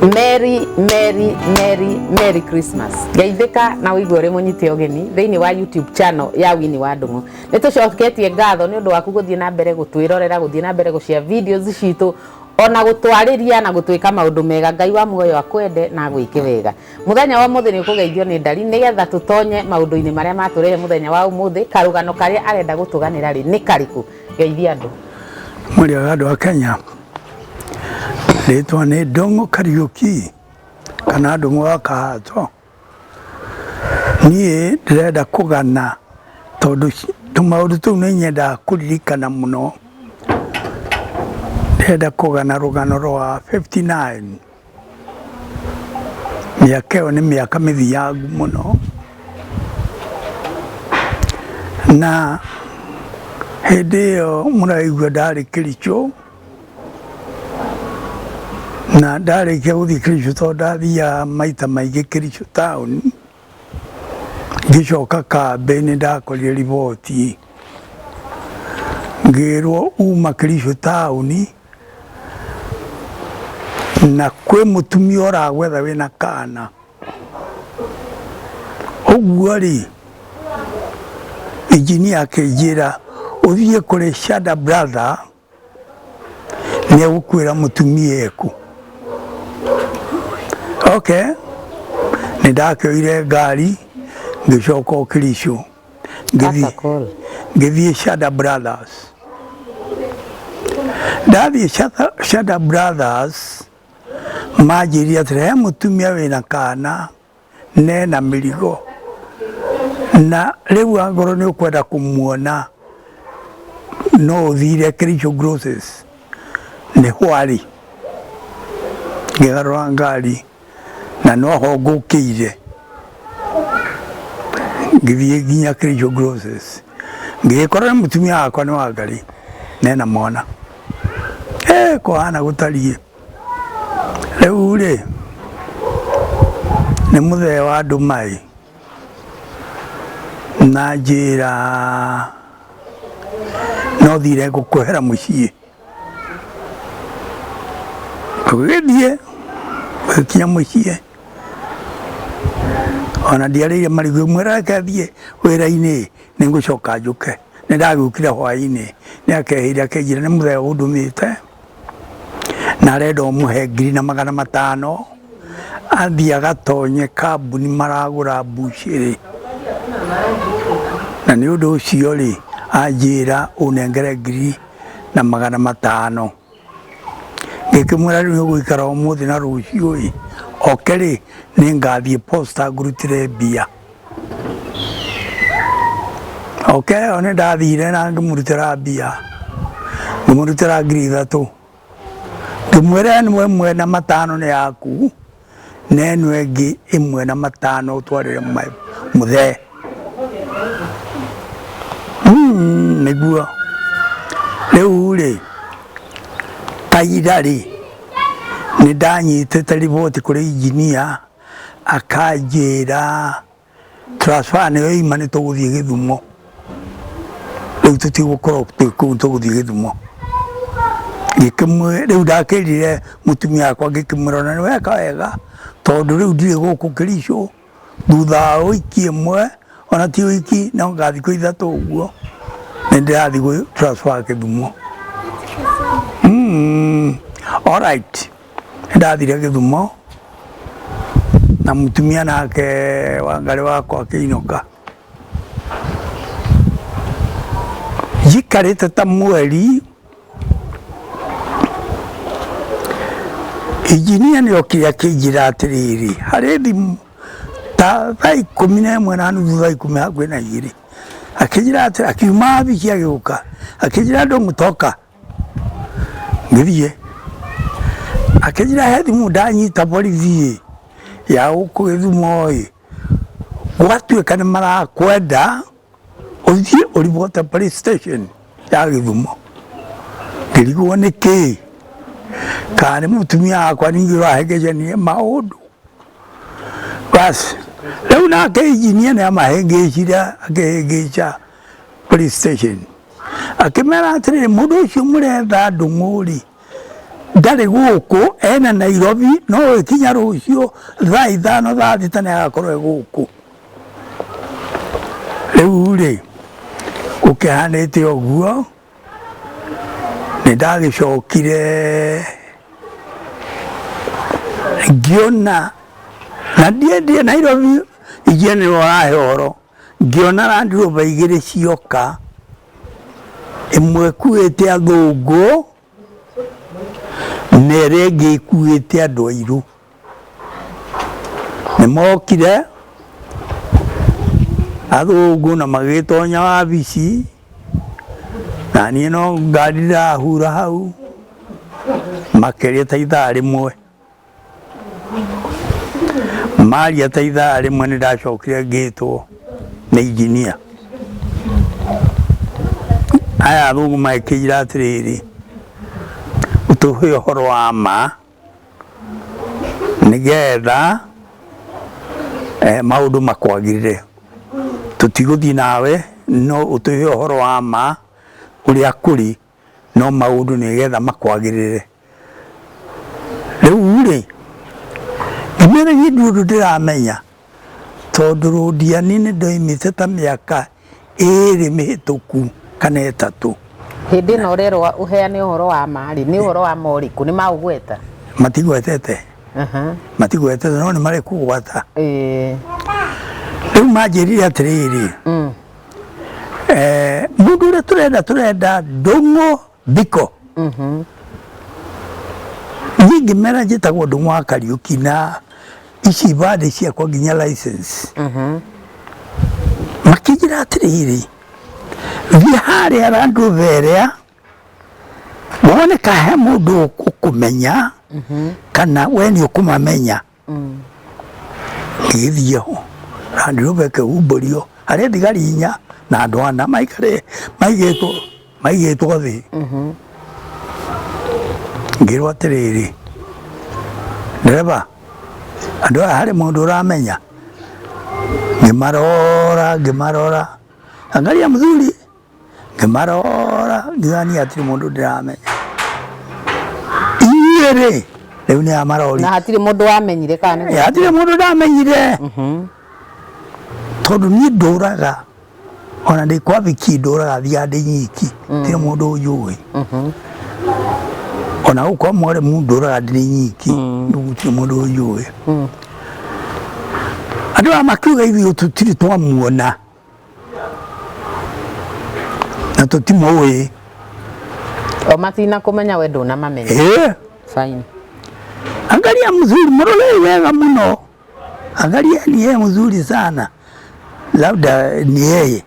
Merry, Merry, Merry, Merry Christmas. Geithĩka na ũigue ũrĩ mũnyite ũgeni thĩinĩ wa YouTube channel ya Winnie wa Ndung'u. Nĩ tũcoketie ngatho nĩ ũndũ waku gũthiĩ na mbere gũtwĩrorera, gũthiĩ na mbere gũshare videos citũ, ona gũtwarĩria na gũtwĩka maũndũ mega. Ngai wa muoyo akwende na agwĩke wega. Mũthenya wa ũmũthĩ nĩ ũkũgeithio nĩ Ndari nĩgetha tũtonye maũndũ-inĩ marĩa matũrehe mũthenya wa ũmũthĩ. Karũgano karĩa arenda gũtũganĩra rĩ nĩ karĩkũ? Geithia andũ. Mũrĩega andũ a Kenya, rĩtwa nĩ Ndung'u Kariũki kana Ndung'u wa Kahato. Niĩ ndĩrenda kũgana tondũ tũmaũndũ tũu nĩ nyendaga kũririkana mũno. Ndĩrenda kũgana rũgano rwa 59. Mĩaka ĩyo nĩ mĩaka mĩthiangu mũno, na hĩndĩ ĩyo mũraigua ndarĩ Kericho, na ndarĩkia gũthiĩ Kericho tondũ ndathiaga maita maingĩ Kericho town, ngĩcoka kambĩ nĩ ndakorire riboti ngĩrwo uma Kericho town na kwĩ mũtumia ũragwetha wĩna kana. Ũguo rĩ, injinia akĩnjĩra ũthiĩ kũrĩ Shada Brother nĩ egũkwĩra mũtumia ekũ. Okay, nĩ ndakĩoire ngari ngĩcoka o Kericho Ngĩthiĩ ngĩthiĩ Shada Brothers. Ndathiĩ Shada Brothers manjĩrire atĩrĩ, he mũtumia wĩna kana nena mĩrigo na rĩu angorwo nĩ ũkwenda kũmuona no ũthire Kericho Grocers nĩho arĩ. Ngĩgarũra ngari na noho ngũkĩire ngĩthiĩ nginya Kericho Grocers ngĩgĩkora nĩ mũtumia wakwa nĩ Wangarĩ nena mwana. Eh, kũhana gũtariĩ. Rĩu rĩ, nĩ mũthee wa ndũma-ĩ, na njĩra no thire ngũkũhera mũciĩ. Tũgĩgĩthiĩ, tũgĩkinya mũciĩ, ona ndiarĩire marigũ ngĩmwĩra reke thiĩ wĩra-inĩ nĩ ngũcoka njũke. Nĩ ndagĩũkire hwainĩ, nĩ akehĩire akĩnjĩra nĩ mũthee ũndũmĩte. Na arenda ũmũhe 1500 athiĩ agatonye kambuni maragũra mbucĩrĩ. Na nĩ ũndũ ũcio rĩ, anjĩra ũnengere 1500. Ngĩkĩmwĩra rĩu nĩ ũgũikara ũmũthĩ na rũciũ ĩ, oke rĩ, nĩ ngathiĩ posta ngũrutĩre mbia. Oke ĩyo nĩ ndathire na ngĩmũrutĩra mbia, ngĩmũrutĩra 3000. Ngĩmwĩra ĩno 1.5 nĩ yaku, na ĩno ĩngĩ 1.5 ũtwarĩre mũthee. Nĩguo. Rĩu rĩ, ta ira rĩ, nĩ ndanyitĩte riboti kũrĩ injinia akanjĩra transfer nĩyo ima nĩ tũgũthiĩ Gĩthumo. Rĩu tũtigũkorwo twĩ kũu tũgũthiĩ Gĩthumo. Ngĩkĩmwĩra rĩu ndakĩrire mũtumia wakwa ngĩkĩmwĩra ona nĩ weka wega tondũ rĩu ndirĩ gũkũ Kericho thutha wa wiki ĩmwe ona ti wiki no anga thikũ 3 ũguo nĩ ndĩrathiĩ gwĩ transfer Gĩthumo. Alright. Nĩndathire Gĩthumo na mũtumia nake Wangarĩ wakwa akĩinũka. Njikarĩte ta mweri, injinia nĩ okire akĩnjĩra atĩrĩrĩ, harĩ thimũ ta thaa 11:30 thaa 11:45, akĩnjĩra atĩrĩ, akiuma wabici agĩũka, akĩnjĩra Ndũng'ũ toka. Ngĩthiĩ, akĩnjĩra he thimũ ndanyita borithi ĩ, ya gũkũ Gĩthumo ĩ, gwatuĩka nĩ marakwenda ũthiĩ ũribote police station ya Gĩthumo. Ngĩrigwo nĩ kĩĩ, kana nĩ mũtumia wakwa ningĩ ũrahĩngĩcania maũndũ. Bas, rĩu nake injinia nĩ amahĩngĩcire akĩhĩngĩca police station. Akĩmera atĩrĩrĩ, mũndũ ũcio mũretha Ndung'u-rĩ, ndarĩ gũkũ, ena Nairobi, no ĩkinya rũciũ thaa 5 thaa 6 nĩ agakorwo e gũkũ. Rĩu rĩ, gũkĩhanĩte ũguo, nĩ ndagĩcokire ngĩona na ndiendie Nairobi, injia nĩwe ũrahe ũhoro, ngĩona Land Rover igĩrĩ cioka, ĩmwe ĩkuĩte athũngũ na ĩrĩa ĩngĩ ĩkuĩte andũ airũ. Nĩ mokire athũngũ na magĩtonya wabici, na niĩ no ngari ndĩrahura hau makĩria ta ithaa rĩmwe. Maria ta ithaa rĩmwe nĩ ndacokire ngĩtwo nĩ injinia. Aya athũngũ magĩkĩnjĩra atĩrĩrĩ, ũtũhe ũhoro wa ma nĩgetha maũndũ makwagĩrĩre. Tũtigũthiĩ nawe no ũtũhe ũhoro wa ma ũrĩa kũrĩ no maũndũ nĩgetha makwagĩrĩre. Rĩu rĩ, ngĩmera niĩ ndirĩ ũndũ ndĩramenya tondũ Rũndiani nĩ ndoimĩte ta mĩaka 2 mĩhĩtũku kana 3. Hĩndĩ ĩno ũrerwo ũheane ũhoro wa ma rĩ, nĩ ũhoro wa ma ũrĩkũ? Nĩ maũgweta? Matigwetete. Matigwetete no nĩ marĩ kũgwata. Rĩu manjĩrire atĩrĩrĩ, mũndũ ũrĩa tũrenda tũrenda Ndung'u Biko. Niĩ ngĩmera njĩtagwo Ndung'u wa Kariũki na ici ibandĩ ciakwa nginya license. Makĩnjĩra atĩrĩrĩ, thiĩ harĩa Land Rover ĩrĩa wone ka he mũndũ ũkũmenya kana we nĩ ũkũmamenya. Ngĩgĩthiĩ ho Land Rover ĩkĩhumbũrio harĩ thigari 4 na andũ 4 maikarĩ maigĩtwo maigĩtwo thĩ. Ngĩrwo atĩrĩrĩ, ndereba andũ aya harĩ mũndũ ũramenya? Ngĩmarora ngĩmarora, angalia mzuri, ngĩmarora ngiuga niĩ hatirĩ mũndũ ndĩramenya. Inyuĩ rĩ, rĩu nĩ amarori. Na hatirĩ mũndũ wamenyire kana nĩ Hatirĩ mũndũ ndamenyire. Tondũ niĩ ndũraga ona ndĩ kwa Viki ndũraga thiaga ndĩ nyiki, tirĩ mũndũ ũnjũĩ. Ona gũkũ kwa mwarĩmũ ndũraga ndĩ nyiki, gũtirĩ mũndũ ũnjũĩ. Andũ aya makiuga ithuĩ tũtirĩ twamuona na tũtimũĩ. O matina kũmenya we ndũnamamenya. Fine. Angalia mzuri, mrorei wega mũno. Angalia ni yeye mzuri sana, labda ni yeye.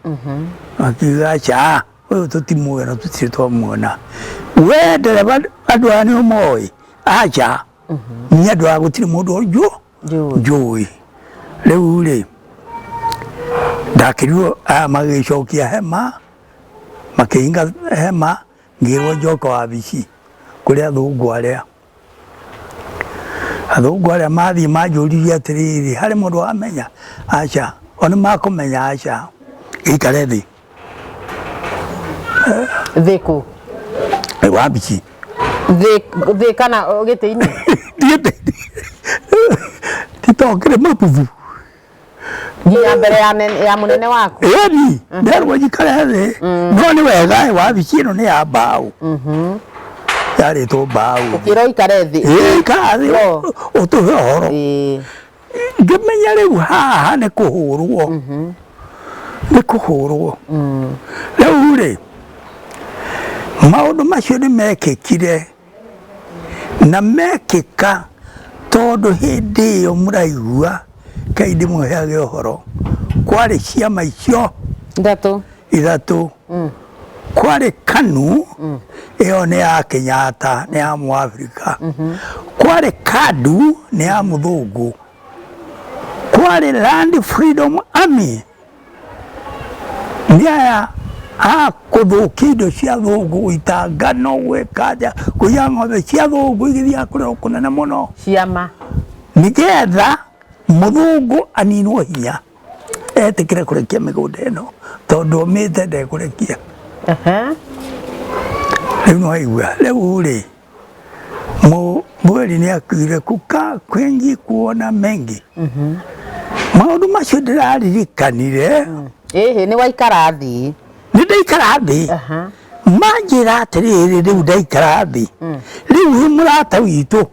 Akiuga acha, ũyũ tũtimũĩ na tũtirĩ twamuona. We ndereba andũ aya nĩ ũmoĩ? Acha, niĩ andũ aya gũtirĩ mũndũ njũĩ. Rĩu rĩ, ndakĩrirwo aya magĩcokia hema, makĩhinga hema, ngĩrwo njoke wabici kũrĩ athũngũ arĩa. Athũngũ arĩa mathiĩ manjũririe atĩrĩrĩ, harĩ mũndũ wamenya? Aca. O nĩ makũmenya? Aca. Gĩikare thĩ. Thĩ kũ? Wabici. Thĩ kana gĩtĩ-inĩ? Titokĩrĩ mabubu. Nginya mbere ya mũnene waku? Ĩni, nderwo njikare thĩ. No nĩ wega wabici ĩno nĩ ya mbaũ. Yarĩtwo mbaũ. Ũkĩrwo ũikare thĩ? Ĩĩ, ikara thĩ ũtũhe ũhoro. Ngĩmenya rĩu haha nĩ kũhũrwo. Nĩ kũhũrwo. Rĩu rĩ, maũndũ macio nĩ mekĩkire na mekĩka tondũ hĩndĩ ĩyo mũraigua Ngai ndĩmũheage ũhoro, kwarĩ ciama icio ithatũ. Kwarĩ KANU, ĩyo nĩ ya Kenyatta, nĩ ya Mũafrika. Kwarĩ KADU, nĩ ya mũthũngũ. Kwarĩ Land Freedom Army, nĩ aya A kũthũkia indo cia thũngũ, gũita ngano, gwĩka atĩa, kũiya ng'ombe cia thũngũ igĩthiaga kũrĩa kũnene mũno. Ciama. Nĩgetha mũthũngũ aninwo hinya etĩkĩre kũrekia mĩgũnda ĩno, tondũ omĩte ndekũrekia. Rĩu nĩwaigua rĩu rĩ, mweri nĩ akuire kuka kwingi kuona mengi. Maũndũ macio ndĩraririkanire. Ĩhĩ, nĩ waikara thĩ. Nĩ ndaikara thĩ. Manjĩra atĩrĩrĩ, rĩu ndaikara thĩ, rĩu wĩ mũrata witũ,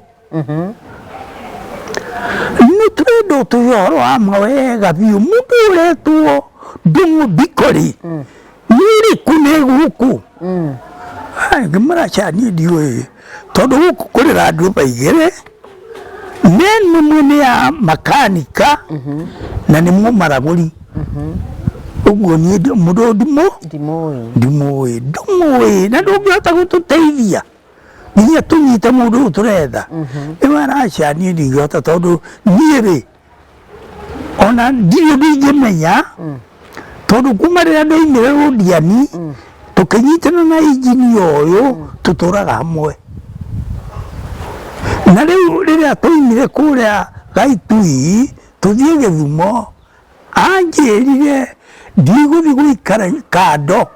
nĩ twendwo tũĩ ũhoro wa ma wega biũ. Mũndũ ũretwo Ndung'u Mbikori nĩ ũrĩkũ? Nĩ gũkũ ngĩmwĩra ca niĩ ndiũĩ, tondũ gũkũ kũrĩ Land Rover igĩrĩ, nĩ nĩmwe nĩ ya makanika na nĩ mũmaragũri ũguo. Niĩ mũndũ ndimũ Ndimũĩ. Ndimũĩ, ndũmũĩ na ndũngĩhota gũtũteithia nginya tũnyite mũndũ ũyũ tũretha. Rĩu araca niĩ ndingĩhota, tondũ niĩ rĩ, ona ndirĩ ũndũ ingĩmenya, tondũ kuma rĩrĩa ndoimire Rũndiani tũkĩnyitana na injinia ũyũ, tũtũraga hamwe. Na rĩu rĩrĩa twaimire kũrĩa Gaitui tũthiĩ Gĩthumo, anjĩrire ndigũthiĩ gũikara kando,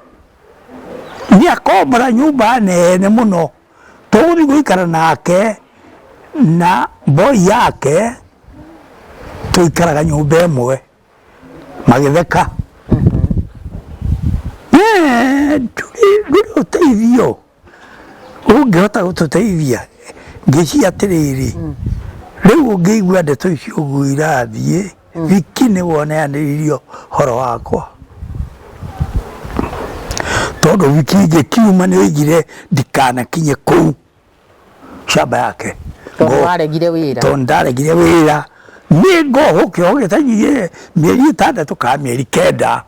nĩ akombora nyũmba nene mũno, tũgũthiĩ gũikara nake na boy yake, tũikaraga nyũmba ĩmwe. Magĩtheka. Ndũrĩ ũteithio ũngĩhota gũtũteithia. Ngĩcia atĩrĩrĩ, rĩu ũngĩigua ndeto icio ũguo irathiĩ, wiki nĩ woneanĩririo horo wakwa, tondũ wiki ingĩkiuma nĩ oigire ndikanakinye kũu shamba yake. Tondũ waregire wĩra. Tondũ ndaregire wĩra, nĩ ngohwo kĩoho gĩtanyihĩre mĩeri 6 kana mĩeri 9.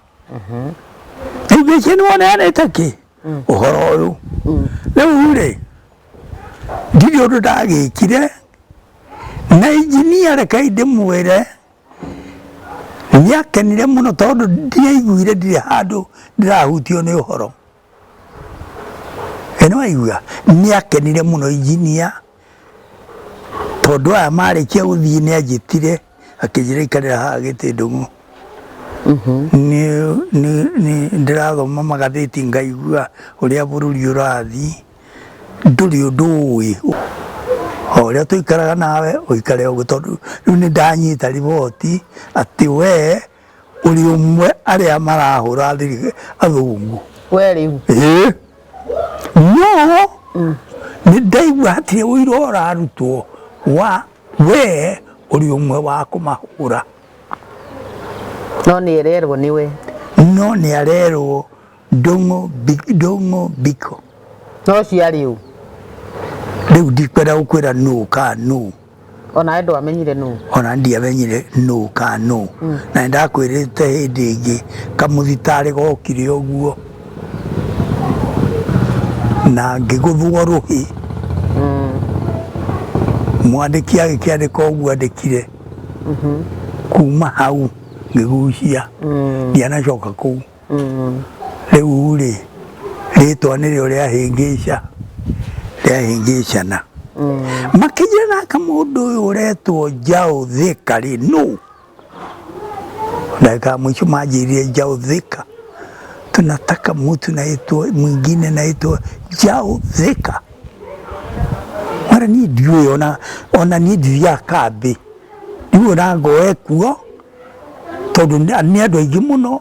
Rĩu ngĩcia nĩ woneanĩte kĩ ũhoro ũyũ. Rĩu rĩ, ndirĩ ũndũ ndagĩkire na injinia. Rekei ndĩmwĩre, nĩakenire mũno, tondũ ndiaiguire ndirĩ handũ ndĩrahutio nĩ ũhoro ĩ. Nĩwaigua, nĩakenire mũno injinia, tondũ aya marĩkia gũthiĩ nĩ anjĩtire, akĩnjĩra, "Ikarĩra haha gĩtĩ, Ndũng'ũ. Nĩ nĩ ndĩrathoma magathĩti, ngaigua ũrĩa bũrũri ũrathiĩ, ndũrĩ ũndũ ũĩ. O ũrĩa tũikaraga nawe, ũikare ũguo, tondũ rĩu nĩ ndanyita riboti atĩ we ũrĩ ũmwe arĩa marahũra athũngũ." We rĩu. Ĩĩ, no nĩ ndaigua hatirĩ ũira ũrarutwo wa we ũrĩ ũmwe wa kũmahũra. No nĩ ererwo nĩwe. No nĩ arerwo Ndũng'ũ Ndũng'ũ Biko. No ũcio arĩ ũ? Rĩu ndikwenda gũkwĩra nũ ka nũ. Onawe ndwamenyire nũ? Ona ndiamenyire nũ ka nũ. Na nĩndakwĩrĩte hĩndĩ ĩngĩ kamũthitarĩ gokire ũguo na ngĩgũthwo rũhĩ, mwandĩki agĩkĩandĩka ũguo andĩkire. Kuma hau ngĩgucia, ndianacoka kũu. Rĩu rĩ, rĩtwa nĩrĩo rĩahĩngĩca, rĩahĩngĩcana. Makĩnjĩra, naka mũndũ ũyũ ũretwo Njaũ Thĩka rĩ, nũ? Ndagĩka ya mũico manjĩrire, Njaũ Thĩka, tunataka mtu naitwo mwingine naitwo Njaũ Thĩka. Mara niĩ ndiũĩ, ona niĩ ndithiaga kambĩ, ndiũĩ ona ngoe kuo, tondũ nĩ andũ aingĩ mũno,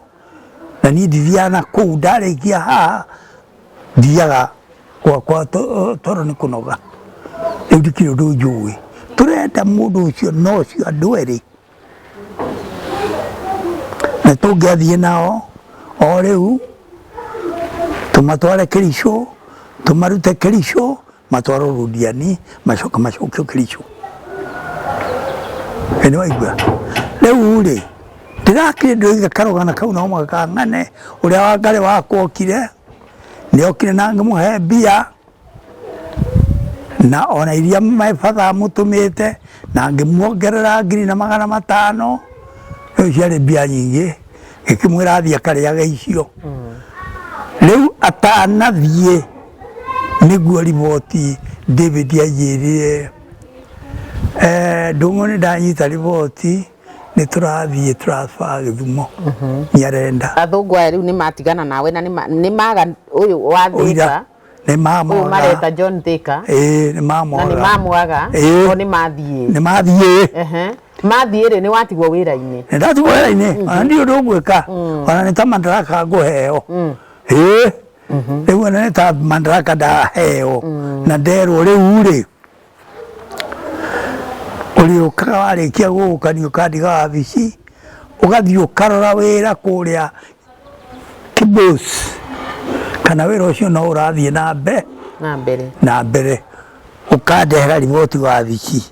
na niĩ ndithiaga na kũu. Ndarĩkia haha thiaga gwakwa, tondũ nĩ kũnoga. Rĩu ndikĩrĩ ũndũ njũĩ. Tũrenda mũndũ ũcio na ũcio, andũ erĩ, na tũngĩathiĩ nao o rĩu, tũmatware Kericho, tũmarute Kericho, matwarwo Rundiani, macoka macokio Kericho. Ĩ nĩwaigua? Rĩu rĩ, ndĩrakire ndĩroiga karũgano kau no mũhaka ng'ane ũrĩa Wangarĩ wakwa okire. Nĩ okire na ngĩmũhe mbia na ona iria my father amũtũmĩte, na ngĩmuongerera 1500. Rĩu ciarĩ mbia nyingĩ, ngĩkĩmwĩra athiĩ akarĩage icio. Rĩu atanathiĩ nĩguo riboti David anjĩrire Ndũng'ũ nĩ ndanyita riboti nĩ tũrathiĩ transfer Gĩthumo Nyarenda. Athũngũ aya rĩu nĩ matigana nawe na nĩ maga ũyũ wa Thika. Nĩ mamwaga. Ũyũ mareta John Thika. Ĩĩ nĩ mamwaga. Na nĩ mamwaga. O nĩ mathiĩ. Nĩ mathiĩ. Mathiĩ rĩ nĩ watigwo wĩra-inĩ. Nĩ ndatigwo wĩra-inĩ ona ndirĩ ũndũ ngwĩka ona nĩ ta madaraka ngũheo. Ĩĩ rĩu ona nĩ ta madaraka ndaheo na nderwo rĩu rĩ ũrĩũkaga warĩkia gũka nĩ ũkandiga wabici ũgathiĩ ũkarora wĩra kũrĩa Kibos kana wĩra ũcio no ũrathiĩ na mbe na mbere na mbere ũkandehera riboti wabici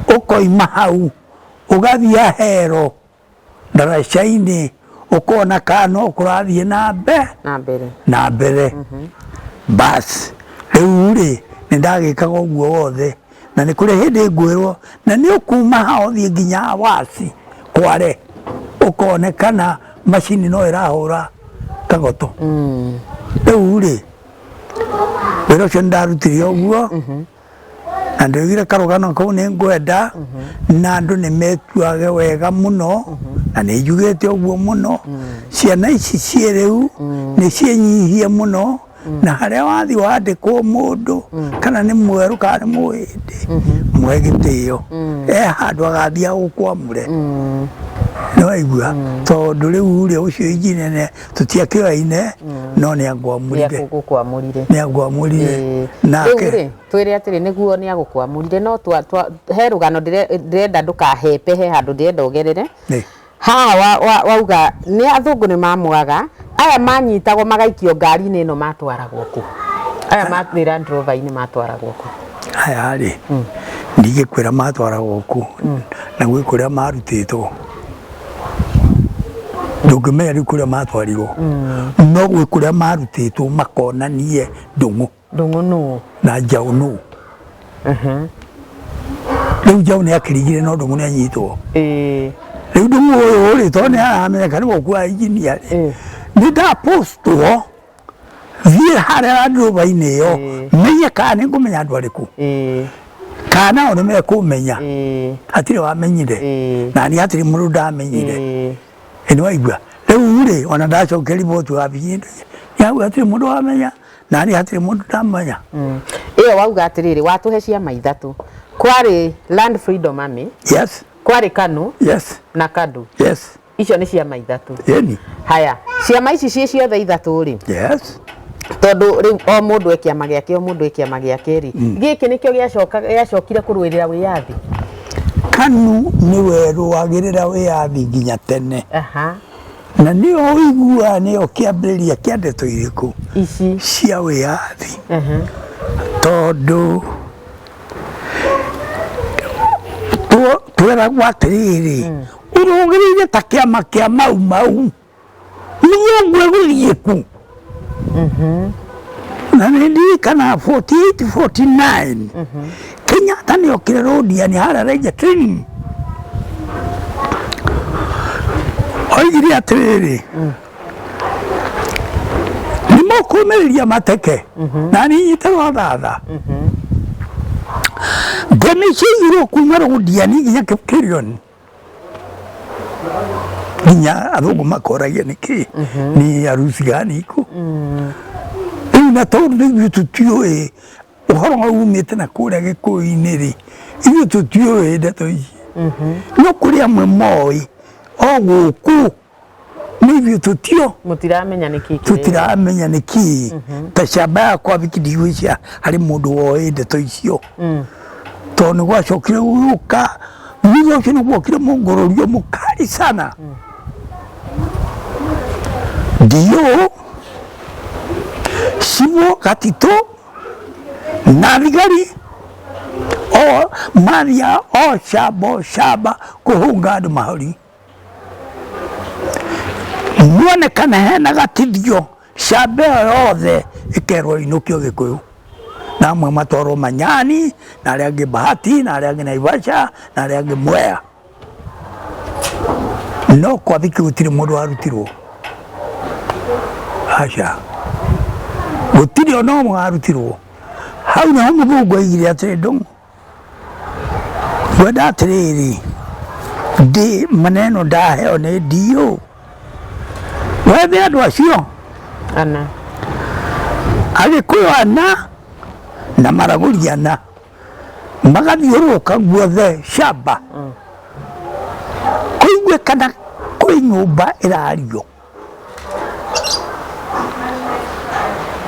ũkoima hau ũgathiĩ Ahero ndaraca-inĩ ũkona kana no kũrathiĩ na mbe na mbere na mbere bas rĩu rĩ nĩ ndagĩkaga ũguo wothe na nĩ kũrĩ hĩndĩ ngwĩrwo na nĩ ũkuma haha ũthiĩ nginya Awasi Kware ũkone kana macini no ĩrahũra kagoto. Rĩu rĩ wĩra ũcio nĩ ndarutire ũguo na ndĩoigire karũgano kau nĩ ngwenda na andũ nĩ metuage wega mũno na nĩ njugĩte ũguo mũno ciana ici ciĩ rĩu nĩ ciĩnyihie mũno na harĩa wathiĩ wandĩkwo mũndũ kana nĩ mwerũ kana nĩ mũhĩndĩ mũhe gĩtĩo e handũ agathiĩ agũkwamũre nĩ waigua tondũ rĩu rĩ ũcio injinia tũtiakĩoyaine no nĩ angwamũrire Nĩagũkwamũrire. nĩ angwamũrire Rĩu nake rĩ twĩre atĩrĩ nĩguo nĩ agũkwamũrire no he rũgano ndĩrenda ndũkahepe he handũ ndĩrenda ũgerere Nĩ. Haha wauga nĩ athũngũ nĩ mamwaga aya manyitagwo magaikio ngari-inĩ ĩno matwaragwo kũ? Aya mathiĩ Land Rover-inĩ matwaragwo kũ? Aya rĩ ndingĩkwĩra matwaragwo kũ na gwĩ kũrĩa marutĩtwo ndũngĩmenya rĩu kũrĩa matwarirwo no gwĩ kũrĩa marutĩtwo makonanie Ndũng'ũ. Ndũng'ũ nũ? Na Njaũ nũ? Rĩu Njaũ nĩ akĩrigire no Ndũng'ũ nĩ anyitwo. Rĩu Ndũng'ũ ũyũ rĩ tondũ nĩ aramenyeka nĩwe ũkuaga injinia rĩ nĩ ndapostwo thiĩ harĩa Land Rover-inĩ ĩyo menye kana nĩ ngũmenya andũ arĩkũ kana nao nĩ mekũmenya hatirĩ wamenyire na niĩ hatirĩ mũndũ ndamenyire. Ĩ nĩwaigua rĩu rĩ ona ndacokia riboti wabici hau hatirĩ mũndũ wamenya na niĩ hatirĩ mũndũ ndamenya. Ĩyo wauga atĩrĩrĩ watũhe ciama ithatũ kwarĩ Land Freedom Army Yes. Kwarĩ KANU Yes. na KADU. Yes. Icio nĩ ciama ithatũ. Yeni. Haya ciama ici ciĩ ciothe ithatũ rĩ Yes. Tondũ rĩu o mũndũ e kĩama gĩake o mũndũ e kĩama gĩake rĩ gĩkĩ nĩkĩo gĩacokire kũrũĩrĩra wĩyathi. KANU nĩwe rũagĩrĩra wĩyathi nginya tene. Aha. Na nĩyo ũiguaga nĩyo kĩambĩrĩria kĩa ndeto irĩkũ ici cia wĩyathi tondũ tweragwo atĩrĩrĩ ũrũgĩrĩire ta kĩama kĩa Mau Mau nĩguo ũguo gũthiĩ ku na nĩ ndirikanaga 48 49 Kenyatta nĩ okire Rũndiani harĩa Ranger training oigire atĩrĩrĩ nĩ mũkũmĩrĩria mateke na niĩ nyite rwathatha ngemi ciaigirwo kuma Rũndiani nginya Kipkirion nginya athũngũ makoragia nĩkĩ ni harusi gani iko rĩu na tondũ ithuĩ tũtiũĩ ũhoro umĩte na kũrĩa gĩkũyũ-inĩ rĩ ithuĩ tũtiũĩ ndeto ici no kũrĩ amwe moĩ o gũkũ nĩ ithuĩ tũtio Mũtiramenya nĩ kĩ kĩrĩ. Tũtiramenya nĩ kĩ ta ciamba yakwa wiki ndigwĩcia harĩ mũndũ woĩ ndeto icio tondũ nĩ gwacokire gũgĩũka thutha ũcio nĩ gwokire mũngũrũrio mũkali sana ndiũ cibũ gatitũ na thigari o mathia o camba o camba kũhũnga andũ mahũri muone kana hena gatithio camba ĩyo yothe ĩkerwo inũkio Gĩkũyũ na amwe matwarwo Manyani na arĩa angĩ Bahati na arĩa angĩ Naivasha na arĩa angĩ Mwea no kwa Thiki gũtirĩ mũndũ warutirwo aca. Gũtirĩ ona ũmwe warutirwo. Hau nĩho mũthũngũ aigire atĩrĩ, Ndũng'ũ, ngwenda atĩrĩrĩ, ndĩ maneno ndaheo nĩ DO. Wethe andũ acio Ana. Agĩkũyũ ana na maragũri ana magathiũrũrũka guothe shamba kũigue kana kwĩ nyũmba ĩrario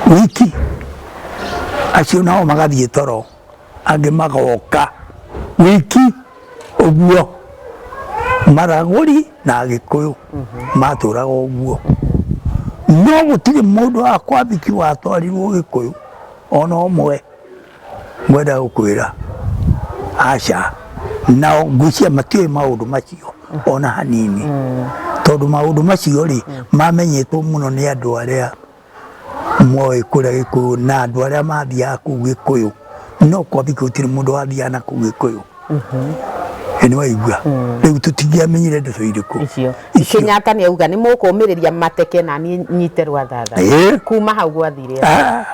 wiki acio nao magathiĩ toro angĩ magoka wiki ũguo maragũri na agĩkũyũ matũraga ũguo no gũtirĩ mũndũ wa kwambiki watwarirwo gĩkũyũ ona ũmwe. Ngwenda gũkwĩra aca, nao ngwĩciria matiũĩ maũndũ macio ona hanini, tondũ maũndũ macio rĩ mamenyetwo mũno nĩ andũ arĩa moĩ kũrĩa Gĩkũyũ na andũ arĩa mathiaga kũu Gĩkũyũ, no kwambia gũtirĩ mũndũ wathiaga na kũu Gĩkũyũ. Ĩ nĩ waigua rĩu tũtingĩamenyire ndeto irĩkũ icio. Icio. Kenyatta nĩ auga nĩ mũkũmĩrĩria mateke na niĩ nyite rwathatha. Ĩ. Kuma hau gwathire atĩa? Ah,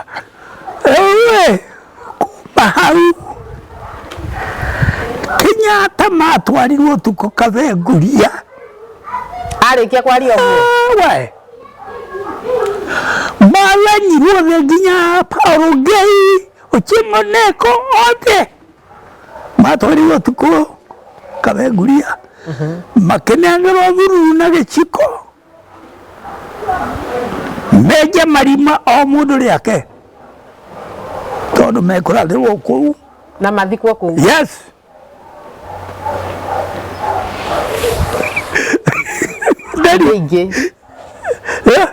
Ewe kuma hau Kenyatta matwarirwo ũtukũ Kabenguria. Arĩkia kwaria ũguo. We mamenyirwo othe nginya Paul Ngei, Ochieng' Oneko othe matwarirwo ũtukũ Kabenguria makĩnengerwo thururu na gĩciko menje marima o mũndũ rĩake tondũ mekũrathĩrwo kũu. Na mathikwo kũu. Yes. Nĩ ingĩ. Eh?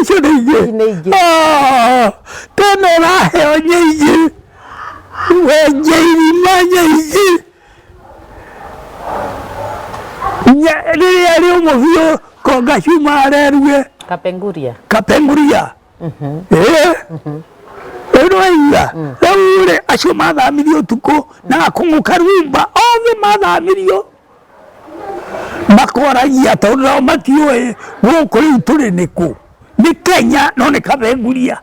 Icio nĩ ingĩ. Ici nĩ ingĩ. Ah, tena ũraheo nyingĩ wenje irima nyingĩ rĩrĩa rĩũmũ biũ konga cuma arerue. Kapenguria. Kapenguria. Ĩĩ, rĩu nĩwaigua rĩu rĩ acio mathamirio ũtukũ na akũng'ũ karumba othe mathamirio makoragia tondũ nao matiũĩ gũkũ rĩu tũrĩ nĩkũ, nĩ Kenya no nĩ Kapenguria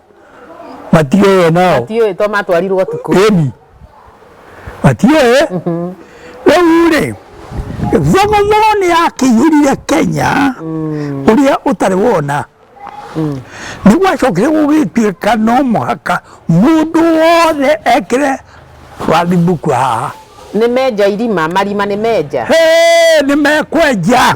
matiũĩ nao. Matiũĩ to matwarirwo ũtukũ. Ĩni matiũĩ. Rĩu rĩ thogothogo nĩ yakĩiyũrire Kenya ũrĩa ũtarĩ wona. Nĩ gwacokire gũgĩtuĩka no mũhaka mũndũ wothe ekĩre fathibuku haha. Nĩ menja irima, marima nĩ menja. Hĩ, nĩ mekwenja,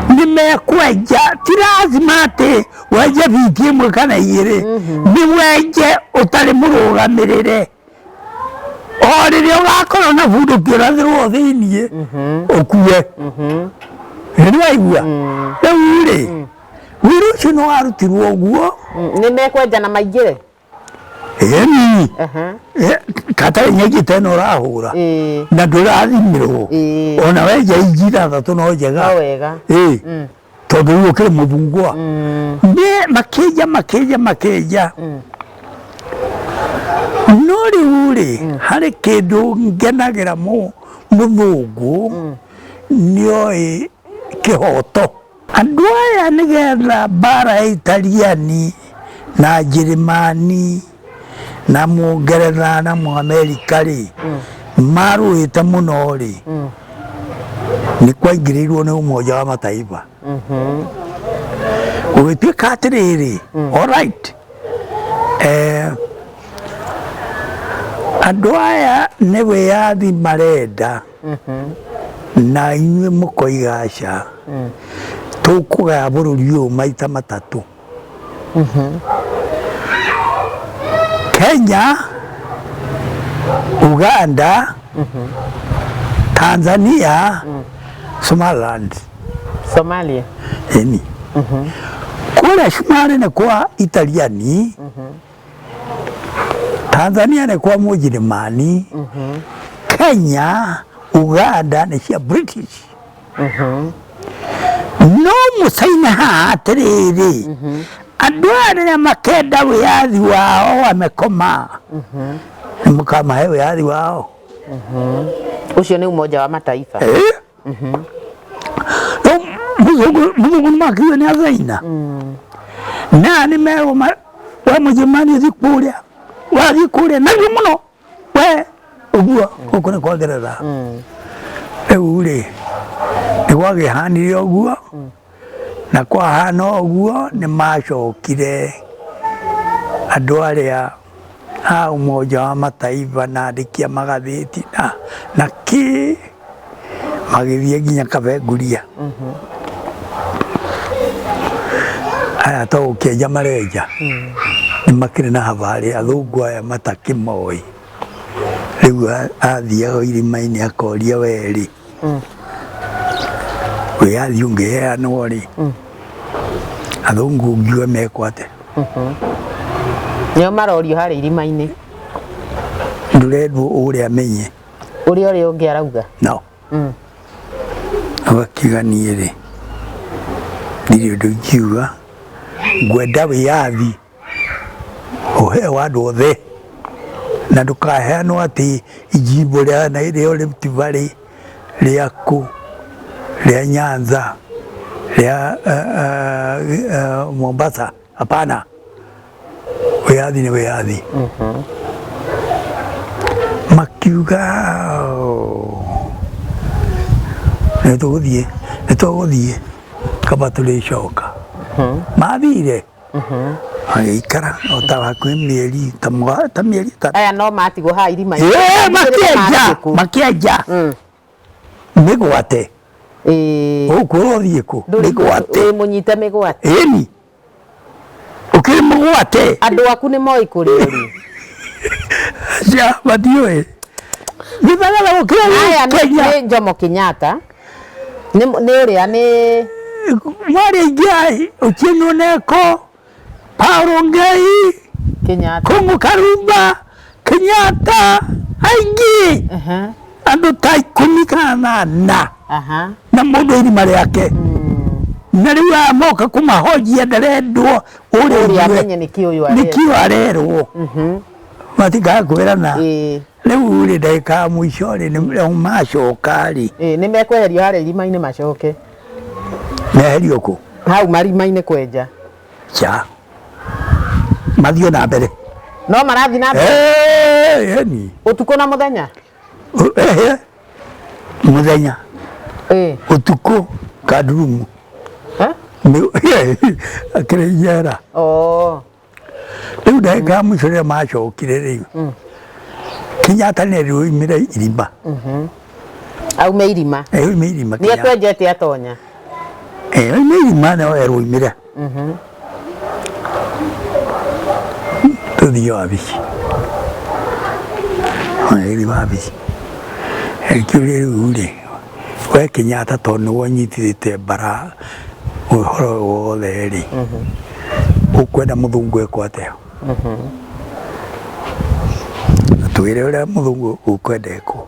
nĩ mekwenja. Ti lazima atĩ wenje biti ĩmwe kana igĩrĩ, nĩ wenje ũtarĩ mũrũgamĩrĩre. O rĩrĩa ũgakorwo na bunduki ũrathĩrwo thĩiniĩ ũkue. Nĩ waigua rĩu rĩ wĩra ũcio nĩ warutirwo ũguo. Nĩ mekwenja na maingĩre. Ĩni. Aha. Katarĩ nyeki ta ĩno ũrahũra na ndũrathimĩrwo. Ona wenja inji ithathatũ no njega. No wega. Ĩĩ, tondũ rĩu ũkĩrĩ mũthungwa. Nĩ makĩnja makĩnja makĩnja, no rĩu rĩ harĩ kĩndũ ngenagĩra mũthũngũ nĩoĩ kĩhoto. Andũ aya nĩgetha mbara ya Italiani na Njĩrĩmani na Mũngeretha na Mũamerika rĩ marũĩte mũno rĩ, nĩ kwaingĩrĩirwo nĩ Umoja wa Mataifa. Gũgĩtuĩka atĩrĩrĩ, alright, andũ aya nĩ wĩyathi marenda na inyuĩ mũkoiga aca, tũkũgaya bũrũri ũyũ maita matatũ. Kenya, Uganda, Tanzania, Somaliland. Somalia. Ĩni, kũrĩa Cumarĩ nĩ kwa Italiani, Tanzania nĩ kwa Mũnjĩrĩmani, Kenya, Uganda nĩ cia British. No mũcaina haha atĩrĩrĩ, andũ aya rĩrĩa makenda wĩyathi wao wamekoma, nĩ mũkamahe wĩyathi wao. Ũcio nĩ Umoja wa Mataifa. Eh? Rĩu mũthũngũ nĩ makiuga nĩ athaina na nĩ merwo We mũjemani thiĩ kũrĩa, wathiĩ kũrĩa narua mũno we ũguo gũkũ nĩ kwa Ngeretha. Rĩu rĩ nĩ gwakĩhanire ũguo, na kwahana ũguo nĩ macokire andũ arĩa a Umoja wa Mataifa na andĩki a magathĩti na kĩ magĩthiĩ nginya Kabenguria. Aya to gũkĩenja marenja, nĩ makĩrĩ na habarĩ athũngũ aya matakĩmoĩ. Rĩu athiaga irima-inĩ akoria werĩ, wĩyathi ũngĩheanwo rĩ, athũngũ ngiuga mekwo atĩa? Nĩo marorio harĩa irima-inĩ. Ndũrendwo ũrĩa amenye ũrĩa ũrĩa ũngĩ arauga. No ũgakiuga niĩ rĩ ndirĩ ũndũ ingiuga, ngwenda wĩyathi ũheo andũ othe, na ndũkaheanwo atĩ ijimbo rĩa rĩa Rift Valley, rĩa kũ, rĩa Nyanza, rĩa Mombasa. Hapana, wĩyathi nĩ wĩyathi. Makiuga nĩ tũgũthiĩ, nĩ tũgũthiĩ kaba tũrĩcoka. Mathire magĩikara o ta hakuhĩ mĩeri ta ta mĩeri ĩtatũ. Aya no matigwo haha irima-inĩ. Ĩĩ, makĩenja makĩenja mĩgwate. Gũkũ ũrothiĩ kũ? Mĩgwate. Wĩ mũnyite mĩgwate. Ĩni ũkĩrĩ mũgwate. Andũ aku nĩ moĩ kũrĩa ũrĩ. Cia matiũĩ nĩ gũkĩra. Aya nĩ Jomo Kenyatta, nĩ ũrĩa nĩ mwarĩ aingĩ ai Otieno Oneko, Paulo Ngei, Kenyatta, Kũng'ũ Karumba, Kenyatta, aingĩ andũ ta 18 kana na mũndũ irima rĩake. Na rĩu aya moka kũmahojia ndarendwo ũrĩa ũrĩa amenye nĩkĩ ũyũ arerwo, nĩkĩ arerwo, matikakwĩrana. Rĩu rĩ ndagĩka ya mũico rĩ nĩ macoka rĩ, nĩ mekweherio harĩa irima-inĩ macoke meherio kũ? Hau marima-inĩ kwenja. Cha mathiĩ na mbere. No marathiĩ na mbere. Ĩni. Ũtukũ na mũthenya? Mũthenya, ũtukũ kandurumu akĩrĩ njera. Rĩu ndagĩka ya mũico rĩrĩa macokire rĩu, Kenyatta nĩ oimire irima. Aume irima. Oime irima. Nĩ ekwenjete atonya. Oime irima no erwo oimire. Tũthiĩ wabici. Magĩthiĩ wabici. Akĩũria rĩu rĩ, we Kenyatta tondũ nĩwe ũnyitĩte mbara ũhoro ũyũ wothe rĩ, ũkwenda mũthũngũ ekwo atĩa? Twĩre ũrĩa mũthũngũ ũkwenda ekwo.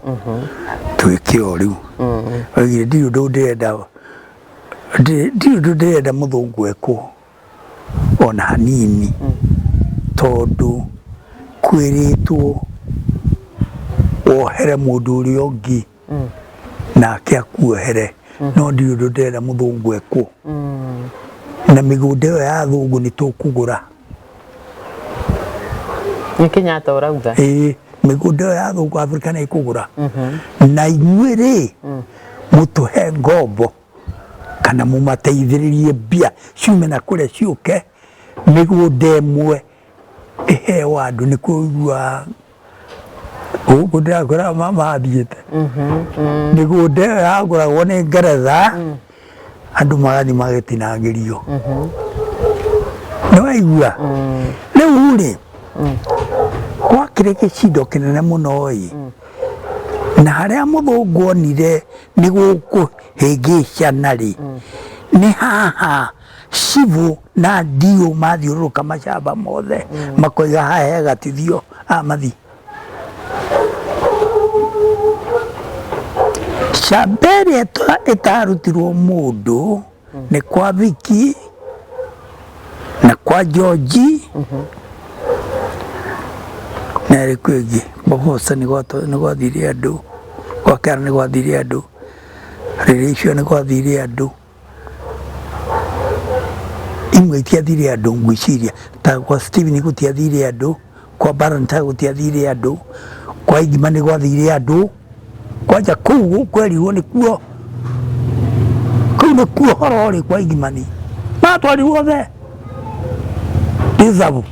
Twĩke o rĩu. Oigire ndirĩ ũndũ ndĩrenda, ndirĩ ũndũ ndĩrenda mũthũngũ ekwo ona hanini, tondũ kwĩrĩtwo wohere mũndũ ũrĩa ũngĩ nake akuohere, no ndirĩ ũndũ ndĩrenda mũthũngũ ekwo. Na mĩgũnda ĩyo ya athũngũ nĩ tũkũgũra. Nĩ Kenyatta ũrauga? Ĩĩ, mĩgũnda ĩyo ya athũngũ Afrika nĩ ĩkũgũra, na inyuĩ rĩ mũtũhe ngombo kana mũmateithĩrĩrie mbia ciume na kũrĩa ciũke, mĩgũnda ĩmwe ĩheo andũ. Nĩkuo ũiguaga gũkũ ndĩrakwĩra mathiĩte mĩgũnda ĩyo yagũragwo nĩ Ngeretha, andũ magathiĩ magĩtinangĩrio. Nĩ waigua? Rĩu rĩ gwakĩrĩ gĩcindo kĩnene mũno ĩ, na harĩa mũthũngũ onire nĩ gũkũhĩngĩcana rĩ, nĩ haha cibũ na ndiũ mathiũrũrũka macamba mothe makoiga haha he gatithio mathi camba ĩrĩa ĩtarutirwo mũndũ nĩ kwa Viki na kwa George na ĩrĩkũ ĩngĩ. Bobosa nĩ gwathire andũ, gwa Kĩara nĩ gwathire andũ, Rĩrĩcio nĩ gwathire andũ. Imwe itiathire andũ, ngwĩciria ta kwa Steven gũtiathire andũ, kwa Ballantyne gũtiathire andũ, kwa Igima nĩ gwathire andũ. Kwanja kũu kwerirwo nĩkuo, kũu nĩkuo horo ũrĩ kwa Igimani, matwarirwo othe reserve.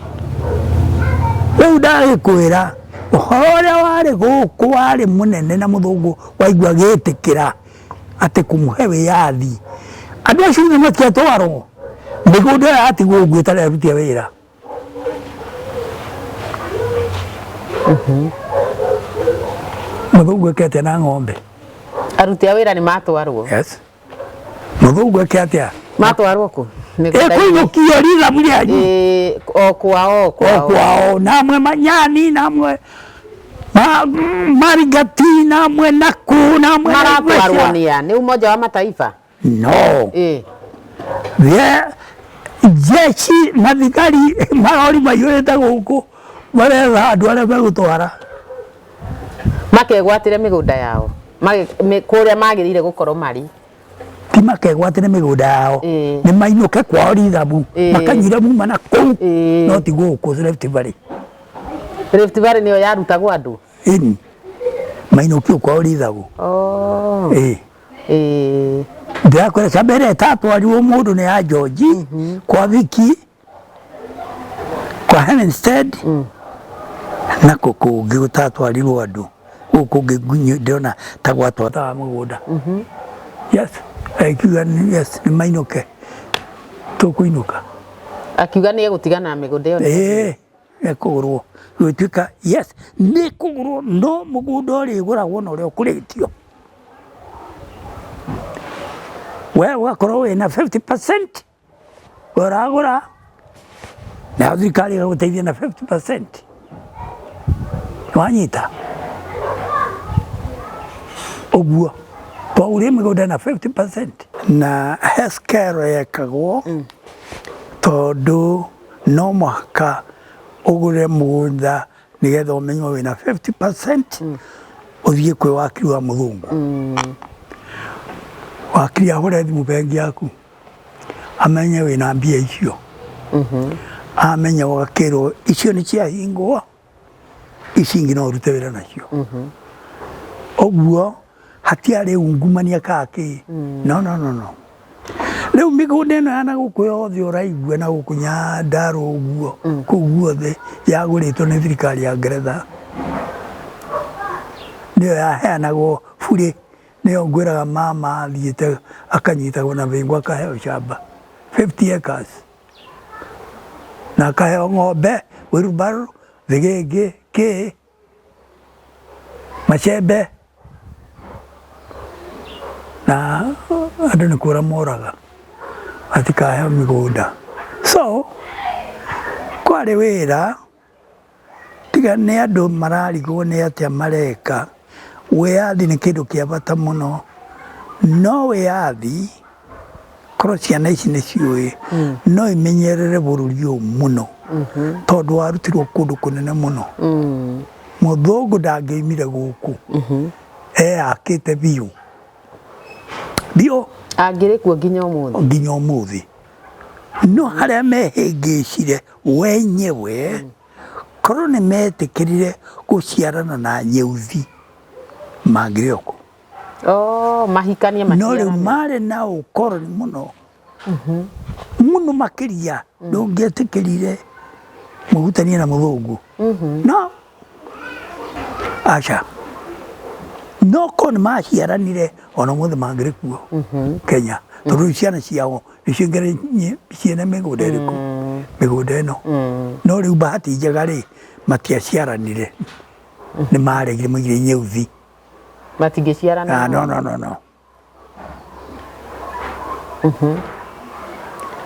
Rĩu ndagĩkwĩra ũhoro ũrĩa warĩ gũkũ warĩ mũnene, na mũthũngũ waigua agĩtĩkĩra atĩ kũmũhe wĩyathi, andũ acio othe matiatwarwo, mĩgũnda ĩyo yatigwo ũguo ĩtarĩ aruti a wĩra. Mũthũngũ eke atĩa na ng'ombe? Aruti a wĩra nĩ matwarwo. Yes. Mũthũngũ eke atĩa? Matwarwo kũ? Mĩgũnda-inĩ. Ĩkũinũkio rithabu rĩanyu. Ĩĩ, o kwao, o o kwao. Kwao, namwe manyani, namwe marigati, namwe naku, namwe Maratwarwo Naivasha. nĩ a? Nĩ Umoja wa Mataifa? No. Ĩĩ. The jeshi na thigari, marori maiyũrĩte gũkũ, maretha andũ arĩa megũtwara. Makegwatĩre mĩgũnda yao. Kũrĩa magĩrĩire gũkorwo marĩ. Ti makegwatĩre mĩgũnda yao, nĩ mainũke kwao rithabu, makanyire muma na kũu, no ti gũkũ Rift Valley. Rift Valley nĩyo yarutagwo andũ? Ĩni, mainũkio kwao rithabu. Oh. Ĩĩ. Ĩĩ. Ndĩrakwĩra camba ĩrĩa ĩtatwarirwo mũndũ nĩ ya George, kwa Viki, kwa Hempstead, na kũ kũngĩ gũtatwarirwo andũ. Gũkũ kũngĩ ndĩrona ta gwatwataga mũgũnda. Yes, akiuga yes, nĩ mainũke, tũkũinũka. Akiuga nĩ egũtigana na mĩgũnda ĩyo. Ĩĩ, ĩkũgũrwo gũtuĩka, yes, nĩ kũgũrwo, no mũgũnda ũrĩgũragwo na ũrĩa ũkũrĩtio. We ũgakorwo wĩna 50% ũragũra, nayo thirikari ĩgagũteithia na 50%. Wanyita ũguo twagũrire mĩgũnda na 50%, na healthcare yekagwo tondũ no mũhaka ũgũre mũgũnda nĩgetha ũmenywo wĩna 50%, ũthiĩ kwĩ wakiri wa mũthũngũ, wakiri ahũre thimũ bengi yaku amenye wĩna mbia icio. Amenya, ũgakĩrwo icio nĩ ciahingwo, ici ingĩ no ũrute wĩra nacio. Ũguo hatiarĩ ungumania kaa kĩ. No, no, no, no. Rĩu mĩgũnda ĩno ya na gũkũ yothe ũraigua na gũkũ Nyandarua ũguo, kũu guothe yagũrĩtwo nĩ thirikari ya Ngeretha, nĩyo yaheanagwo burĩ. Nĩyo ngwĩraga mama athiĩte akanyitagwo na bĩngũ, akaheo shamba 50 acres na akaheo ng'ombe, wheelbarrow, thĩgĩngĩ, kĩ, macembe, na andũ nĩ kũra moraga matikaheo mĩgũnda. So kwarĩ wĩra, tiga nĩ andũ mararigwo nĩ atĩa mareka. Wĩyathi nĩ kĩndũ kĩa bata mũno, no wĩyathi korwo ciana ici nĩ ciũĩ, no imenyerere bũrũri ũyũ mũno, tondũ warutirwo kũndũ kũnene mũno. Mũthũngũ ndangĩoimire gũkũ eyakĩte biũ biũ. Angĩrĩ kuo nginya ũmũthĩ. Nginya ũmũthĩ. No harĩa mehĩngĩcire wenyewe, korwo nĩ metĩkĩrire gũciarana na nyeuthi, mangĩrĩ o kũ. Oh, mahikanie. No rĩu maciarane. Marĩ na ũkoroni mũno mũno makĩria. Ndũngĩetĩkĩrire mũhutanie na mũthũngũ, no aca, no korwo nĩ maciaranire, ona ũmũthĩ mangĩrĩ kuo Kenya, tondũ rĩu ciana ciao nĩcio ingĩrĩ ciĩna mĩgũnda ĩrĩkũ, mĩgũnda ĩno. No rĩu bahati njega rĩ, matiaciaranire, nĩ maregire, maigire nyeuthi. Matingĩciarana. Ah, no, no, no, no.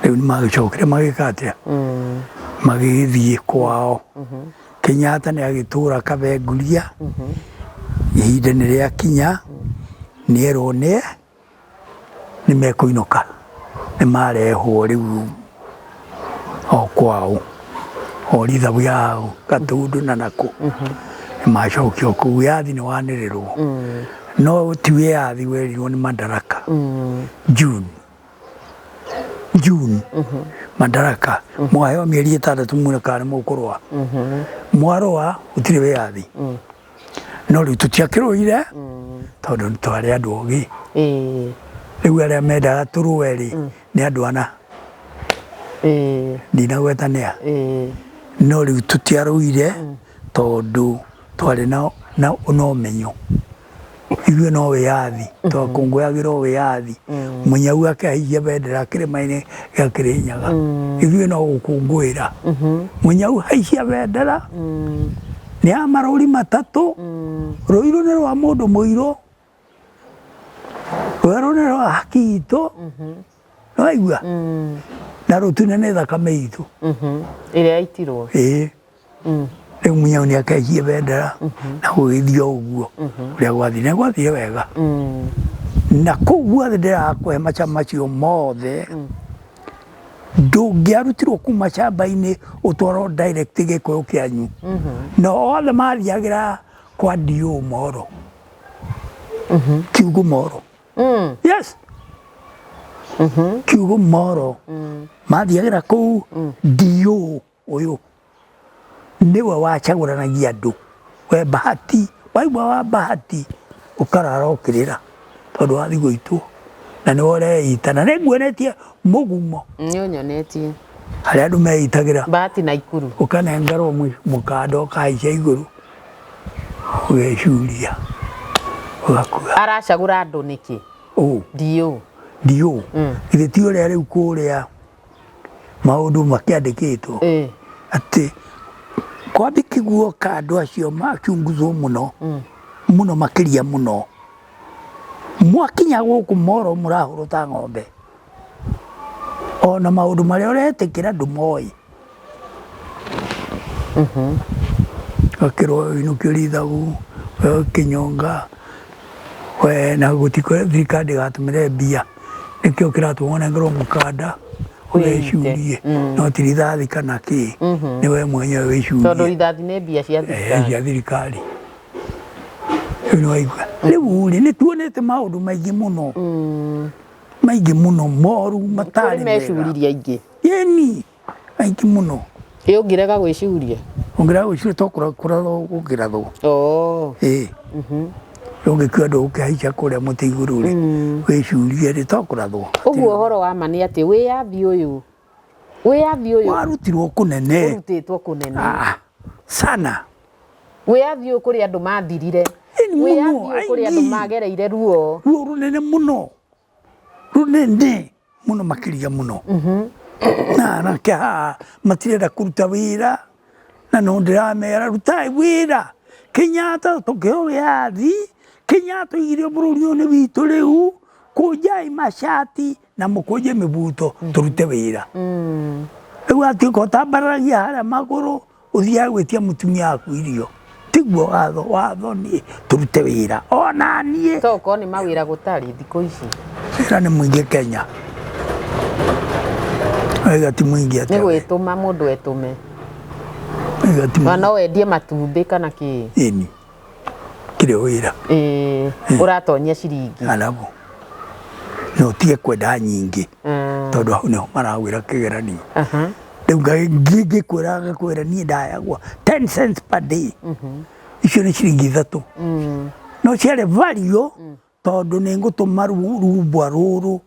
Rĩu nĩ magĩcokire magĩka atĩa? Magĩgĩthiĩ kwao. Kenyatta nĩ agĩtũra Kabenguria, ihinda nĩ rĩakinya, nĩerwo nĩ mekũinũka, nĩ marehwo rĩu o kwao, o rithabu yao Gatundu na nakũ, nĩ macokio kũu. Wĩyathi nĩ wanĩrĩrwo, no ti wĩyathi werirwo nĩ madaraka June. Madaraka mwaheo mĩeri 6 muone kana nĩ mũkũrũa. Mwarũa gũtirĩ wĩyathi. No rĩu tũtiakĩrũire tondũ twarĩ andũ ogĩ. Rĩu arĩa mendaga tũrũe rĩ nĩ andũ ana. Ndinagwetanĩa. No rĩu tũtiarũire tondũ twarĩ na na ũmenyo. Ithuĩ no wĩyathi twakũngũyagĩra o wĩyathi. Mũnyau akĩhaicia bendera kĩrĩma-inĩ gĩa Kĩrĩnyaga. Ithuĩ no gũkũngũĩra. Mũnyau haicia bendera nĩ ya marũri 3. Rũirũ nĩ rwa mũndũ mũirũ, rwerũ nĩ rwa haki itũ, nĩwaigua, na rũtune nĩ thakame itũ ĩrĩa yaitirwo. Ĩĩ. Rĩu mũnyau nĩ akehie bendera na gũgĩthiĩ o ũguo ũrĩa gwathire, gwathire wega. Na kũu guothe ndĩrakũhe macama macio mothe, ndũngĩarutirwo kuma camba-inĩ ũtwarwo direct Gĩkũyũ kĩanyu. Na othe mathiagĩra kwa DO Moro, Kiugo Moro. Yes, Kiugo Moro mathiagĩra kũu. DO ũyũ nĩwe wacagũranagia andũ. We Bahati, waigua wa Bahati ũkarara ũkĩrĩra tondũ wathiĩ gũitwo na nĩwe ũreita, na nĩnguonetie mũgumo. Nĩ ũnyonetie. Harĩa andũ meitagĩra. Bahati na Ikuru. Ũkanengerwo mũkanda ũkahaica igũrũ ũgecuria ũgakua. Aracagũra andũ nĩkĩ? Ũ? DO. DO githĩ ti ũrĩa rĩu kũrĩa maũndũ makĩandĩkĩtwo atĩ kwambi kĩguoka andũ acio machunguzwo mũno mũno makĩria mũno. Mwakinya gũkũ Moro mũrahũrwo ta ng'ombe, ona maũndũ marĩa ũretĩkĩra ndũmoĩ. Gakĩrwo inũkio rithagu, we ũkĩnyonga we na gũtikũ thirikari ndĩgatũmĩre mbia, nĩkĩo kĩratũma ũnengerwo mũkanda ũgecurie, no ti rithathi kana kĩ, nĩ we mwenyewe wĩcurie. Tondũ rithathi nĩ mbia cia thirikari. Cia thirikari. Rĩu nĩwaigua, rĩu rĩ nĩ tuonete maũndũ maingĩ mũno, maingĩ mũno moru matarĩ kũrĩ mega. Mecuririe aingĩ. Ĩni, maingĩ mũno. Ĩ ũngĩrega gwĩcuria? Ũngĩrega gwĩcuria to kũrathwo gũkĩrathwo. Ĩĩ, ũngĩkua ndũgũkĩhaica kũrĩa mũtĩ igũrũ rĩ wĩcurie rĩ to kũrathwo. Ũguo ũhoro wa ma nĩ atĩ wĩyathi ũyũ warutirwo kũnene. Ũrutĩtwo kũnene. Ah, sana. Wĩyathi ũyũ kũrĩ andũ mathirire. Ĩni mũno. Wĩyathi ũyũ kũrĩ andũ aingĩ. Magereire ruo. Ruo rũnene mũno, rũnene mũno makĩria mũno. Na anake haha matirenda kũruta wĩra, na no ndĩramera rutai wĩra. Kenyatta tũkĩheo wĩyathi, Kenyatta oigire bũrũri ũyũ nĩ witũ, rĩu kũnjai macati na mũkũnje mĩbuto tũrute wĩra. Rĩu atuĩka ũtambararagia harĩa magũrũ ũthiaga gwĩtia mũtumia waku irio, tiguo watho. Watho nĩ tũrute wĩra ona niĩ. To ũkorwo nĩ mawĩra gũtarĩ thikũ ici. Wĩra nĩ mũingĩ Kenya, wĩra ti mũingĩ. Nĩ Atĩa we? Gwĩtũma mũndũ etũme. Wĩra ti Na mũingĩ. No wendie matumbĩ kana kĩ. Ĩni, kĩrĩ wĩra. Ĩĩ, ũratonyia ciringi. Arabu no ũtige kwenda nyingĩ tondũ hau nĩho maragwĩra kĩgeranio. Rĩu ngĩkwĩra ngakwĩra niĩ ndayagwo 10 cents per day, icio nĩ ciringi 3, no ciarĩ value tondũ nĩ ngũtũma rumbwa rũrũ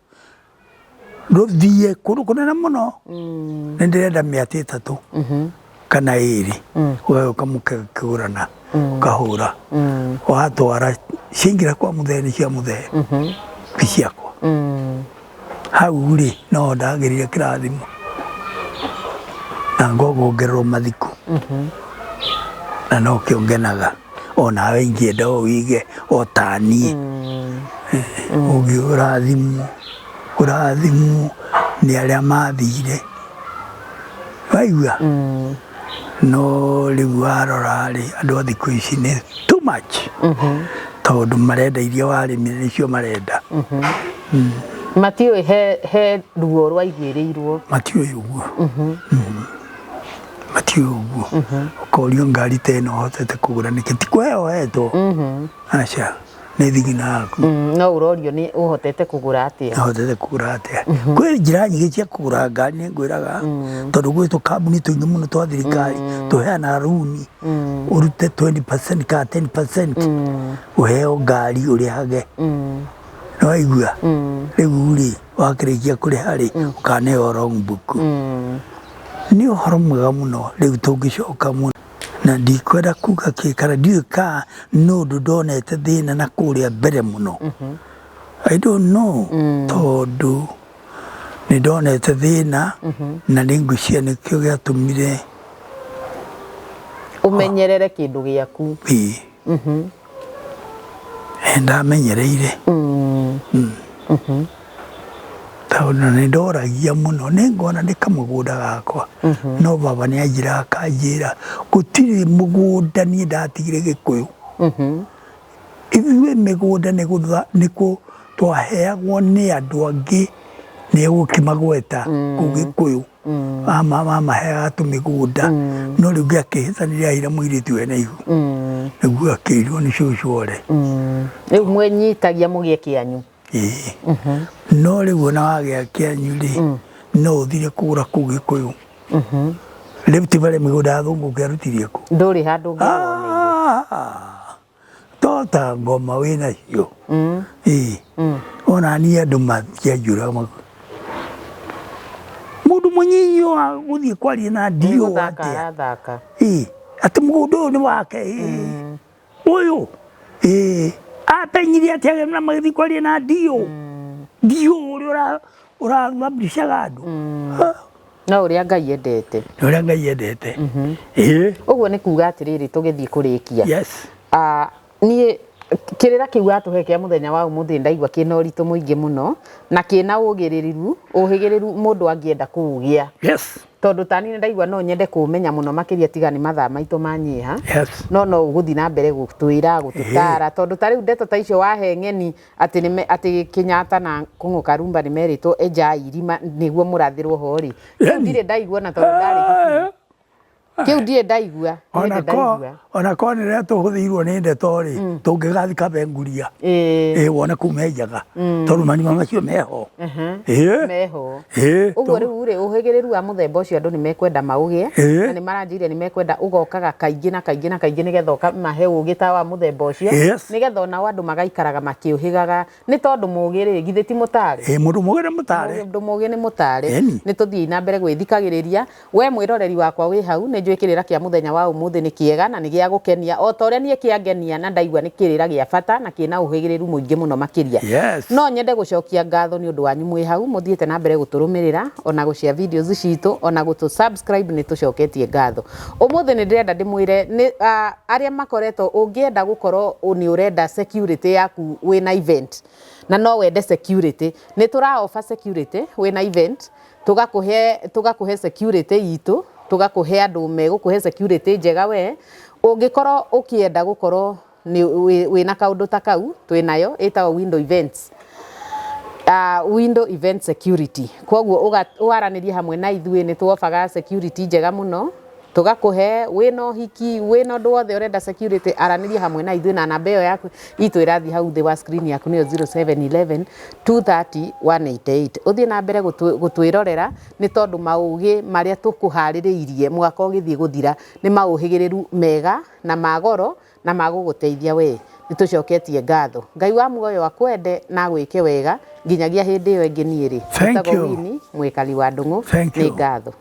rũthiĩ kũndũ kũnene mũno. Nĩ ndĩrenda mĩatĩ 3 kana 2, ũgagĩũka mũkĩgũrana, ũkahũra watwara ciaingĩra kwa mũthee nĩ cia mũthee, ti ciakwa. Hau rĩ no ndagĩrire kĩrathimo na ngogongererwo mathiko, na nokĩo ngenaga. Onawe ingĩenda ũige o ta niĩ ũngĩ ũrathimwo, ũrathimwo nĩ arĩa mathire, waigua. No rĩu warora rĩ, andũ a thikũ ici nĩ too much tondũ marenda iria warĩmire nĩcio marenda. Matiũĩ he ruo rwaiguĩrĩirwo. Matiũĩ ũguo. Matiũĩ ũguo. Ũkorio ngari ta ĩno ũhotete kũgũra nĩkĩ? Ti kũheo hetwo, aca. Nĩ thigina yaku. No ũrorio nĩ ũhotete kũgũra atĩa? Hotete kũgũra atĩa? Kwĩ njĩra nyingĩ cia kũgũra ngari, nĩ ngwĩraga, tondũ gwĩ tũkambuni tũingĩ mũno twa thirikari tũheanaga runi, ũrute 20% kana 10%, ũheo ngari ũrĩhage. Nĩwaigua? Rĩu rĩ, wakĩrĩkia kũrĩha rĩ, ũkaneo wrong book. Nĩ ũhoro mwega mũno. Rĩu tũngĩcoka mũno na ndikwenda kuga kĩ kana ndiũĩ kana nĩ ũndũ ndonete thĩna na kũrĩa mbere mũno, I don't know, tondũ nĩ ndonete thĩna na nĩ ngwĩciria nĩkĩo gĩatũmire ũmenyerere kĩndũ gĩaku. Ĩĩ, ndamenyereire tondũ nĩ ndoragia mũno, nĩ ngona nĩ kamũgũnda gakwa, no baba nĩ anjĩraga akanjĩra gũtirĩ mũgũnda niĩ ndatigire Gĩkũyũ. Ithuĩ mĩgũnda nĩ kũ twaheagwo nĩ andũ angĩ, nĩ gũkĩmagweta kũu Gĩkũyũ, mamaheaga tũmĩgũnda, no rĩu ngĩakĩhĩtanire aira mũirĩtu wena ihu, nĩguo akĩirwo nĩ cũcũ ore. Rĩu mwenyitagia mũgĩe kĩanyu. Ĩĩ, no rĩu ona wagĩa kĩanyu rĩ, no ũthire kũgũra kũu Gĩkũyũ. Rĩu ti barĩa mĩgũnda ya thũngũ ũkĩarutirie kũ? Ndũrĩ handũ ũngĩwoneire. Ah, to ta ngoma wĩ nacio. Ĩĩ, ona niĩ andũ matianjũraga mũndũ mũnyinyi wa gũthiĩ kwaria na Nĩ ndio gũthaka atĩa? Arathaka. Ĩĩ, atĩ mũgũnda ũyũ nĩ wake? Ĩĩ, ũyũ ĩĩ apenyire atĩa na magĩthiĩ kwaria na ndio ũrĩa ũrathambishaga andũ? Ah, No ũrĩa Ngai endete. Nĩ ũrĩa Ngai endete, ĩĩ. Ũguo nĩ kuga atĩrĩrĩ, tũgĩthiĩ kũrĩkia, Yes. Niĩ kĩrĩra kĩu watũhe kĩa mũthenya wa ũmũthĩ ndaigua kĩna ũritũ mũingĩ mũno na kĩna ũgĩrĩrĩru ũhĩgĩrĩru mũndũ angĩenda kũũgĩa, tondũ tani nĩ ndaigua no nyende kũũmenya mũno makĩria, tiga nĩ mathaa maitũ manyiha. No ũgũthiĩ na mbere gũtwĩra, gũtũtara, tondũ ta rĩu ndeto ta icio wahe ng'eni atĩ atĩ Kenyatta na Kũng'ũ Karumba nĩ merĩtwo enjai irima nĩguo mũrathĩrwo ho rĩ, kĩu ndirĩ ndaigua, na tondũ ndarĩ thukuru kĩu ndirĩ ndaigua, ndirĩ Ona ko ndaigua. Ona ko nĩ rĩrĩa tũhũthĩirwo nĩ ndeto rĩ, tũngĩgathika benguria, ĩ wone kũu menjaga, tondũ marima macio meho. Ĩĩ. Meho. Ĩĩ. Ũguo rĩu rĩ, ũhĩgĩrĩru wa mũthemba ũcio andũ nĩ mekwenda maũgĩe, na nĩ maranjĩire nĩ mekwenda ũgokaga kaingĩ na kaingĩ na kaingĩ nĩgetha ũkamahe ũgĩ ta wa mũthemba ũcio, nĩgetha onao andũ magaikaraga makĩũhĩgaga, nĩ tondũ mũgĩ rĩ, githĩ ti mũtare? Ĩĩ, mũndũ mũgĩ nĩ mũtare. Mũndũ mũgĩ nĩ mũtare. Ĩni. Nĩ tũthiĩi na mbere gwĩthikagĩrĩria. We mwĩroreri wakwa wĩ hau, nĩ njũĩ kĩrĩra kĩa mũthenya wa ũmũthĩ nĩ kĩega na nĩ gĩa gũkenia o ta ũrĩa niĩ kĩangenia, na ndaigua nĩ kĩrĩra gĩa bata na kĩna ũhĩgĩrĩru mũingĩ mũno makĩria. No nyende gũcokia ngatho nĩ ũndũ wanyu mwĩ hau mũthiĩte na mbere gũtũrũmĩrĩra, ona gũshare videos citũ, ona gũtũ subscribe. Nĩ tũcoketie ngatho. Ũmũthĩ nĩ ndĩrenda ndĩmwĩre nĩ arĩa makoretwo ũngĩenda gũkorwo nĩ ũrenda security yaku wĩna event, na no wende security, nĩ tũra offer security wĩna event, tũgakũhe security itũ, tũgakũhe andũ megũkũhe security njega. We ũngĩkorwo ũkĩenda gũkorwo nĩ wĩna kaũndũ ta kau, twĩnayo ĩtagwo window events, window event security. Koguo waranĩrie hamwe na ithuĩ, nĩ tuobaga security njega mũno, tũgakũhe wĩna ũhiki, wĩna ũndũ wothe ũrenda security, aranĩria hamwe na ithuĩ na namba ĩyo yaku itũ ĩrathiĩ hau thĩ wa screen yaku, nĩyo 0711 230 188. Ũthiĩ na mbere gũtwĩrorera, nĩ tondũ maũgĩ marĩa tũkũharĩrĩirie mwaka ũgĩthiĩ gũthira nĩ maũhĩgĩrĩru mega na magoro na magũgũteithia we. Nĩ tũcoketie ngatho. Ngai wa muoyo akwende na agwĩke wega nginyagia hĩndĩ ĩyo ĩngĩ. Niĩ rĩ Thank njĩtagwo you. Winnie Mwĩkali wa Ndũng'ũ. Thank Nĩ you. ngatho.